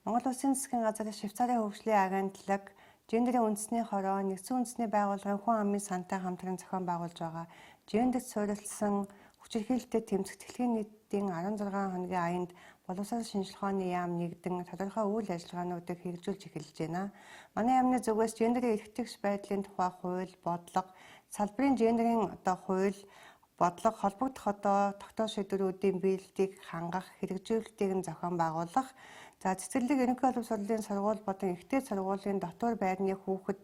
Монгол Улсын засгийн газар, Швейцарын хөгжлийн агентлаг, гендерийн үндэсний хороо, нэгдсэн үндэсний байгууллагын хүн амын сантай хамтран зохион байгуулж байгаа гендерт суурилсан хүчирхийлэлтэд тэмцэх дэлхийн нийтийн 16 хоногийн аянд боловсрол шинжилгээ ухааны яам нэгдэн тодорхой үйл ажиллагаануудыг хэрэгжүүлж эхэлж байна. Манай яамны зүгээс гендерийн эрх тэгш байдлын тухай хууль, бодлого, салбарын гендерийн одоо хууль, бодлого холбогдох одоо тогтоол шийдвэрүүдийн биелэлтийг хангах, хэрэгжүүлэлтийг нь зохион байгуулах, за цэцэрлэг ерөнхий боловсролын сургууль болон ихтэй сургуулийн дотуур байрны хүүхэд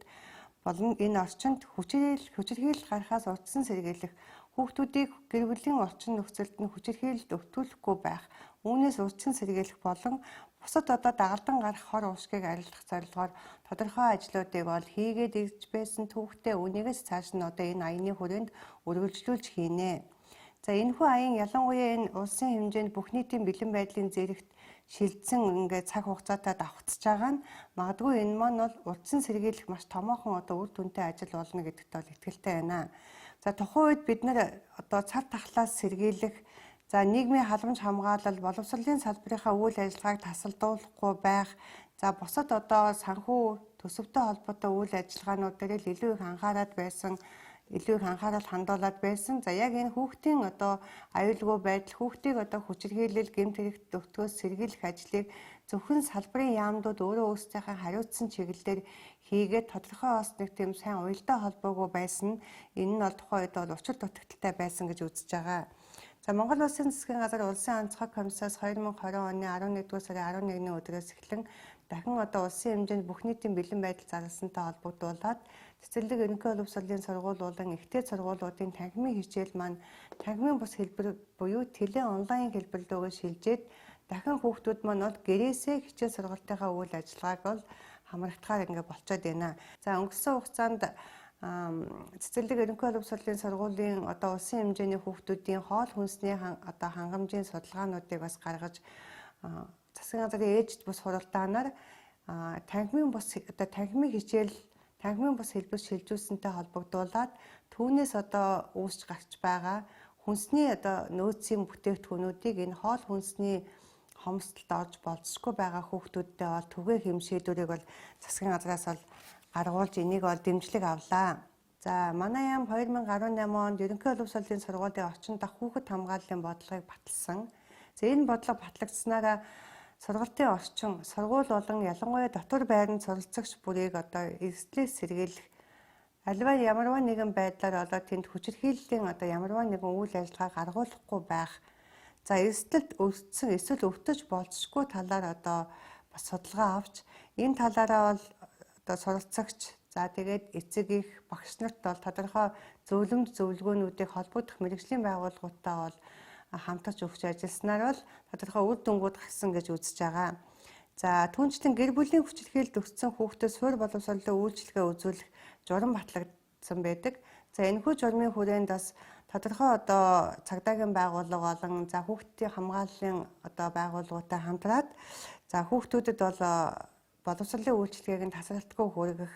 болон энэ орчинд хүчирхийлэл гарахаас урьдчилан сэргийлэх, хүүхдүүдийг гэр бүлийн орчин нөхцөлд нь хүчирхийлэлд өвтүүлэхгүй байх, үүнээс урьдчилан сэргийлэх болон бусад одоо дагалдан гарах хор уушгийг арилгах зорилгоор тодорхой ажлуудыг бол хийгээд ирж байсан түүхтэй үүнийгээс цааш нь одоо энэ аяны хүрээнд үргэлжлүүлж хийнэ. За энэхүү аян ялангуяа энэ улсын хэмжээнд бүх нийтийн бэлэн байдлын зэрэгт шилжсэн ингээд цаг хугацаатай давхцаж байгаа нь магадгүй энэ маань бол урьдчилан сэргийлэх маш томоохон одоо үр дүнтэй ажил болно гэдэгт бол итгэлтэй байна. За тухайн үед бид нар одоо цар тахлаас сэргийлэх, за нийгмийн халамж хамгаалал, боловсролын салбарынхаа үйл ажиллагааг тасалдуулахгүй байх, за бусад одоо санхүү төсөвтэй холбоотой үйл ажиллагаанууд дээр л илүү их анхаарал байсан, илүү их анхаарал хандуулад байсан. За яг энэ хүүхдийн одоо аюулгүй байдал, хүүхдийг одоо хүчирхийлэл, гэмт хэрэгт өвтгөөс сэргийлэх ажлыг зөвхөн салбарын яамдууд өөрөө өөрсдийнхээ хариуцсан чиглэлээр хийгээд тодорхой бас нэг тийм сайн уялдаа холбоогүй байсан нь энэ нь бол тухайн үед бол учир дутагдалтай байсан гэж үзэж байгаа. За Монгол Улсын засгийн газар Улсын онцгой комиссаас 2020 оны 11-р сарын 11-ний өдрөөс эхлэн дахин одоо улсын хэмжээнд бүх нийтийн бэлэн байдал зарласантай холбогдуулаад цэцэрлэг ерөнхий боловсролын сургууль болон ихтэй сургуулиудын танхимын хичээл маань танхимын бус хэлбэр буюу теле онлайн хэлбэр рүүгээ шилжээд дахин хүүхдүүд маань бол гэрээсээ хичээл сургалтынхаа үйл ажиллагааг бол хамрагдахаар ингээ болцоод байна. За өнгөрсөн хугацаанд цэцэрлэг ерөнхий боловсролын сургуулийн одоо улсын хэмжээний хүүхдүүдийн хоол хүнсний одоо хангамжийн судалгаануудыг бас гаргаж засгийн газрын ээжид бус хуралдаанаар танхимын бус одоо танхимын хичээл танхимын бус хэлбэр шилжүүлсэнтэй холбогдуулаад түүнээс одоо үүсч гарч байгаа хүнсний одоо нөөцийн бүтээгдэхүүнүүдийг энэ хоол хүнсний хомсдолд орж болцсохгүй байгаа хүүхдүүдтэй бол түгээх юм шийдвэрийг бол засгийн газраас бол гаргуулж энийг бол дэмжлэг авлаа. За манай яам 2018 онд ерөнхий боловсролын сургуулийн орчин дах хүүхэд хамгааллын бодлогыг баталсан. За энэ бодлого батлагдсанаараа сургалтын орчин, сургууль болон ялангуяа дотор байранд суралцагч бүрийг одоо эрсдлээс сэргийлэх аливаа ямарваа нэгэн байдлаар одоо тэнд хүчирхийллийн одоо ямарваа нэгэн үйл ажиллагаа гаргуулахгүй байх. За эрсдэлд өртсөн эсвэл өвтөж болцсохгүй талаар одоо бас судалгаа авч энэ талаараа бол одоо суралцагч за тэгээд эцэг их багш нарт бол тодорхой зөвлөмж зөвлөгөөнүүдийг холбогдох мэргэжлийн байгууллагуудтай бол хамтарч өгч ажилласнаар бол тодорхой үр дүнгууд гарсан гэж үзэж байгаа. За түүнчлэн гэр бүлийн хүчирхийлэлд өссөн хүүхдэд суурь боловсролын үйлчилгээ үзүүлэх журам батлагдсан байдаг. За энэхүү журмын хүрээнд бас тодорхой одоо цагдаагийн байгууллага болон за хүүхдийн хамгааллын одоо байгууллагуудтай хамтраад за хүүхдүүдэд бол боловсролын үйлчилгээг нь тасралтгүй хүргэх,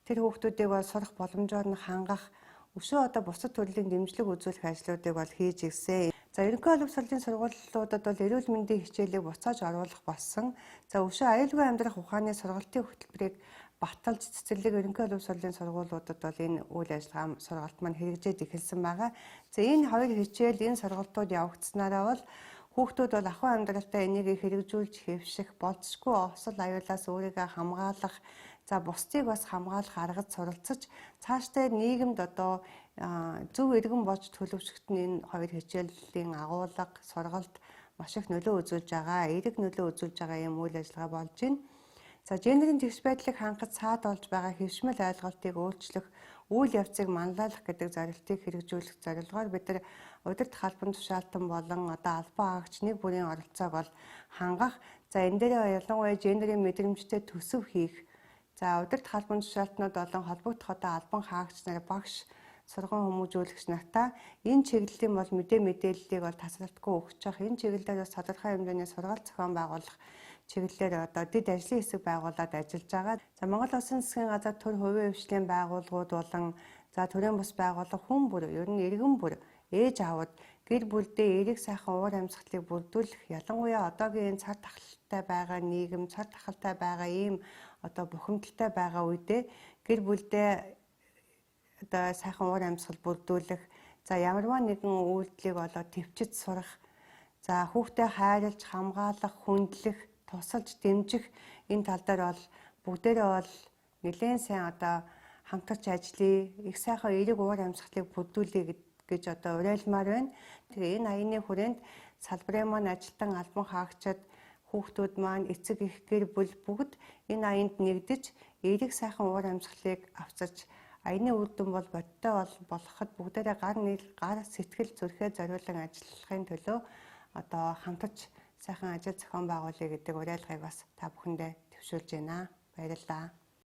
тэр хүүхдүүдийг бол сурах боломжоор нь хангах, өшөө одоо бусад төрлийн дэмжлэг үзүүлэх ажлуудыг бол хийж ирсэн. За ерөнхий боловсролын сургуулиудад бол эрүүл мэндийн хичээлийг буцааж оруулах болсон. За өшөө аюулгүй амьдрах ухааны сургалтын хөтөлбөрийг баталж цэцэрлэг ерөнхий боловсролын сургуулиудад бол энэ үйл ажиллагаа сургалт маань хэрэгжээд эхэлсэн байгаа. За энэ хоёр хичээл энэ сургалтууд явагдсанараа бол хүүхдүүд бол ахуй амьдралтаа энийг хэрэгжүүлж хэвших, болцсохгүй осол аюулаас өөрийгөө хамгаалах, за бусдыг бас хамгаалах аргад суралцаж цаашдаа нийгэмд одоо зөв иргэн болж төлөвшөхт нь энэ хоёр хичээлийн агуулга, сургалт маш их нөлөө үзүүлж байгаа, эерэг нөлөө үзүүлж байгаа юм үйл ажиллагаа болж байна. За гендерийн тэгш байдлыг хангах цаад олж байгаа хэвшмэл ойлголтыг өөрчлөх, үйл явцыг манлайлах гэдэг зорилтыг хэрэгжүүлэх зорилгоор бид нар удирдах албан тушаалтан болон одоо албан хаагч нэг бүрийн оролцоог бол хангах, за энэ дээр ялангуяа гендерийн мэдрэмжтэй төсөв хийх, за удирдах албан тушаалтнууд болон холбогдох одоо албан хаагч нар, багш, сурган хүмүүжүүлэгч нартаа энэ чиглэлийн бол мэдээ мэдээллийг бол тасралтгүй өгч явах, энэ чиглэлээр бас тодорхой хэмжээний сургаал зохион байгуулах чиглэлээр одоо дэд ажлын хэсэг байгуулад ажиллаж байгаа. За Монгол Улсын засгийн газар төр хувийн хвшлийн байгууллагууд болон за төрийн бус байгууллага хүн бүр ер нь иргэн бүр ээж аавууд Гэр бүлдээ эерэг сайхан уур амьсгалыг бүрдүүлэх, ялангуяа одоогийн энэ цар тахалтай байгаа нийгэм, цар тахалтай байгаа ийм одоо бухимдалтай байгаа үедээ гэр бүлдээ одоо сайхан уур амьсгал бүрдүүлэх, за ямарваа нэгэн үйлдэлийг болоо төвчөд сурах, за хүүхдээ хайрлж, хамгаалах, хүндлэх, тусалж дэмжих энэ тал дээр бол бүгдээрээ бол нэлээд сайн одоо хамтарч ажиллая, их сайхан эерэг уур амьсгалыг бүрдүүлье гэж одоо уриалмаар байна. Тэгээ энэ аяны хүрээнд салбарын маань ажилтан албан хаагчид, хүүхдүүд маань, эцэг эх, гэр бүл бүгд энэ аянд нэгдэж эерэг сайхан уур амьсгалыг авчирч аяны үр дүн бол бодиттой болоход бүгдээрээ гар нийл, гар сэтгэл зүрхээ зориулан ажиллахын төлөө одоо хамтарч сайхан ажил зохион байгуулъя гэдэг уриалгыг бас та бүхэндээ дэвшүүлж байна. Баярлалаа.